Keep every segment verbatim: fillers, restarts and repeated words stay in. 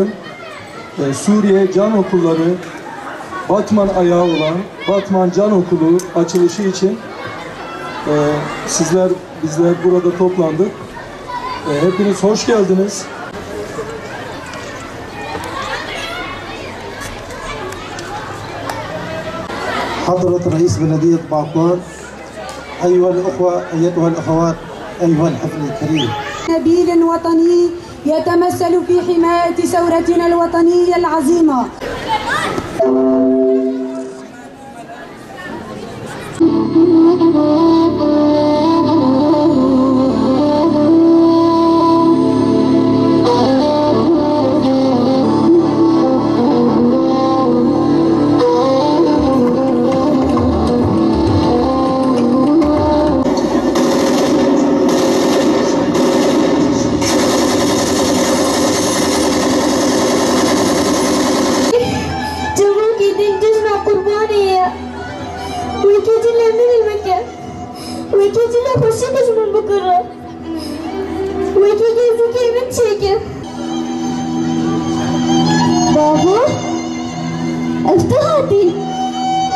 E, Suriye Can Okulları Batman ayağı olan Batman Can Okulu açılışı için, e, sizler, bizler burada toplandık. E, hepiniz hoş geldiniz. حضرة رئيس بلدية باطمان، أيها الأخوة، أيتها الأخوات، أيها الحفل الكريم. نبيل وطني يتمثل في حماية ثورتنا الوطنية العظيمة. Cevokê din cejna qurbanê ye. Wekî cile min bike. Wekî cile xweşik ji min bikire. Wekî gezîkê min çêke. Bavo, ev tu hatî?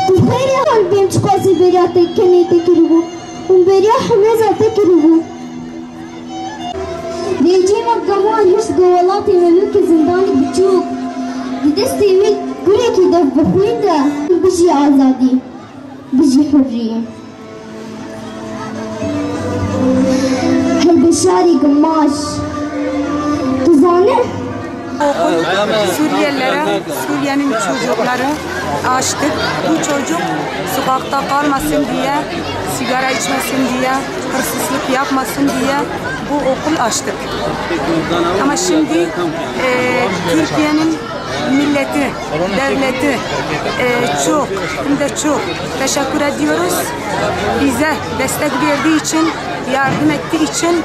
Tu xeyrê hal bêm çiqasî beriya te kenê te kiribû. Hûn beriya hemeza te kiribû. Dê cî me gava hişt go welatê me bike zindanek biçûk. Di destê wê gurekî dev bixwîn de. Bijî azadî. Bijî hurrî. Hilbişarî gimaş. Tu zane? Okul Suriyelilere, Suriye'nin çocukları açtık. Bu çocuk sokakta kalmasın diye, sigara içmesin diye, hırsızlık yapmasın diye bu okul açtık. Ama şimdi, e, Türkiye'nin milleti, devleti, e, çok, hem de çok teşekkür ediyoruz. Bize destek verdiği için, yardım ettiği için.